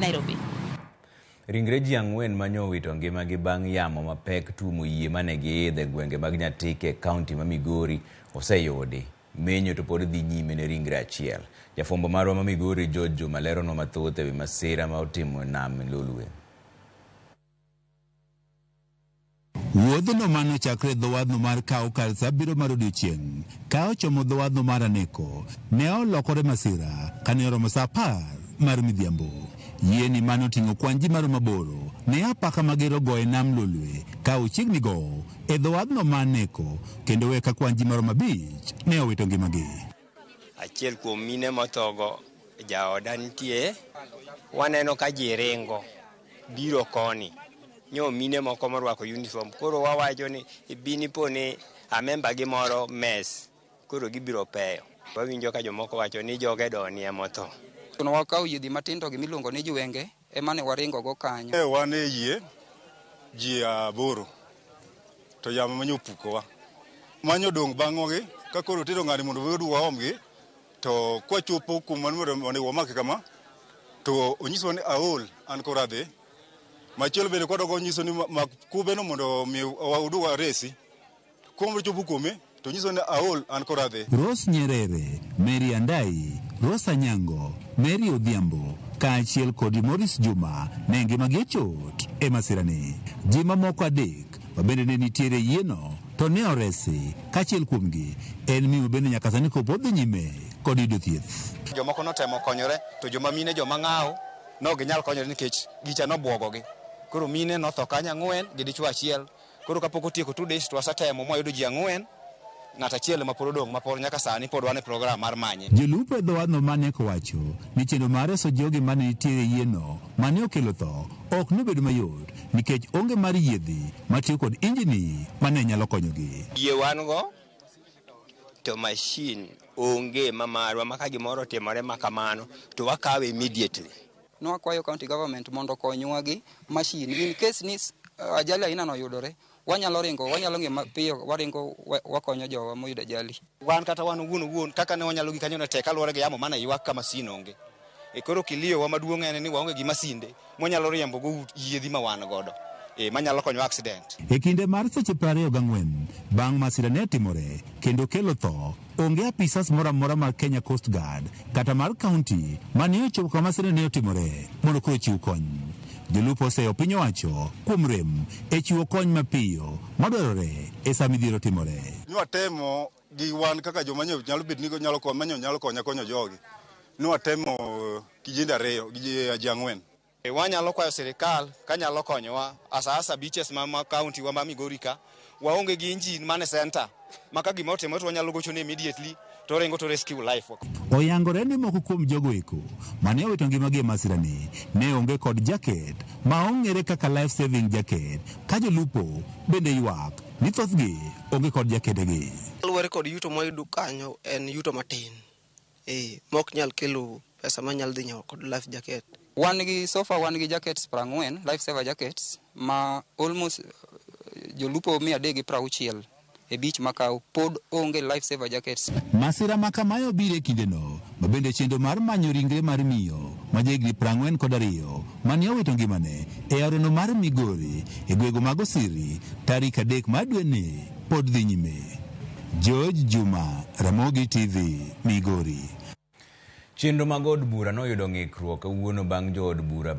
Nairobi. Ringre ji 4 mane owito ngimagi bang' yamo mapek tuomo yie mane giidho e gwenge mag Nyatike e kaunti ma Migori oseyudi. Menyo to pod dhi nyime ne ringre achiel. Jafwambo marwa ma Migori George Juma leronwa mathoth ewi masira ma otimo e nam Lolwe. Wuodhno mane ochakre e dho wadhno mar Kawo kar sa 7 mar odiechieng' ka ochomo dho wadhno mar Aneko ne olokore masira kane oromo sa 10 mar midhiambo. Yieni mane oting'o kwan ji maromo 8 ne apaka mager ogoyo e nam Lolwe ka ochiegni gowo e dho wadhno ma Aneko kendo we ka kwan ji maromo 5 ne owito ngimagi. Achiel kuom mine mothogo jaoda nitie, waneno ka ji ringo biro koni. Nyo mine moko morwako uniform, koro wawacho ni bini po ni amemba gi moro mes, koro gibiro peyo. Wawinjo ka jomoko wacho ni joge doni emotho. To wakawo yiedhi matindo gi miluongo ni jwenge ema ne waringo go kanyo. E wan e yie ji 8 to yamo manyo opukowa. Manyo dong' bang'wa gi ka koro tero ng'ani mondo wayud waomgi to kwachopo kuma onego wamake kama to onyiswa ni aol an koro adhi. Machielo bende kwadok onyiso ni mak kube no mondo mi wadug waresi. Kwachopo kuome to onyiso ni aol an koro adhi. Rose Nyerere, Mary Andai, Rose Anyango, Mary Odhiambo kaachiel kod Maurice Juma ne ngimagi ochot e masirani. Ji mamoko 3 mabende ne nitiere e yieno to ne oresi kaachiel kuomgi en miyo bende nyaka sani kopod dhi nyime kod yudo thieth. Jomoko notemo konyore to joma mine joma ng'awo no ginyal konyore nikech gicha nobwogogi. Koro mine notho kanyo 4 gi dichuo 1. Koro kapok otieko 2 days to wasetemo mwayudo ji 4, ng'at achiel ma pod odong' ma pod nyaka sani pod wan e program mar manye. Jolupo e dho wadhno mane owacho ni chenro mar reso jogi mane nitiere e yieno mane okelo tho ok nobedo mayot nikech onge mar yiedhi matiyo kod injini mane nyalo konyogi. Yie wan go to machine onge ma marwa ma ka gimoro otimore ma kamano to wakawe immediately. Nwakwayo county government mondo okonywa gi machine in case ni ajali aina no oyudore, wanyalo ringo, wanyalo ng'iyo mapiyo, waringo wakonyo jowa moyudo ajali. Wan kata wan owuon owuon kaka ne wanyalo gi kanyo ne tek kaluwore gi yamo mane ywak ka masin onge. E koro kilio wa maduong' en ni waonge gi masinde mwanyalo riembo go yiedhi ma wan godo. Manyalo konyo accident. E kinde mar seche 24 bang' masira ne timore kendo kelo tho, onge apisas moro amora mar Kenya Coast Guard kata mar county mane ochopo kama masira ne otimore mondo koro ochiw kony. Jolupo oseyo piny owacho kuom rem e chiwo kony mapiyo madwarore e sa midhiero timore. Nwatemo gi wan kaka joma nyalo bet ni nyalo konyo, manyo nyalo konya konyo jogi. Nwatemo kijende 2 gi ji 4. Wanyalo kwayo sirikal kanyalo konyowa asa beaches ma county wa ma Migori ka waonge gi engine mane center ma ka gima otimore to wanyalo gocho ne immediately to ringo to rescue life. Oyangore ni moko kuom jogo eko mane owito ngimagi e masirani ne onge kod jacket ma ong'ere kaka life saving jacket ka jolupo bende ywak ni thothgi onge kod jaketegi. Luwore kod yuto mwayudo kanyo en yuto matin. Mok nyal kelo pesa manyalo dhi nyiewo kod life jacket. Wan gi so far wan gi jackets 40 life saver jackets ma almost jolupo 360 e beach ma Kawo pod onge life saver jackets. Masira ma kamae obiro e kindeno ma bende chenro mar manyo ringre mar miyo ma jahigni 42 mane owito ngimane e aorano mar Migori e gwenge mag Osiri tarik 3 mar dweni pod dhi nyime. George Juma, Ramogi TV, Migori. Chenro mag od bura noyudo ng'ikruok kawuono bang' jood bura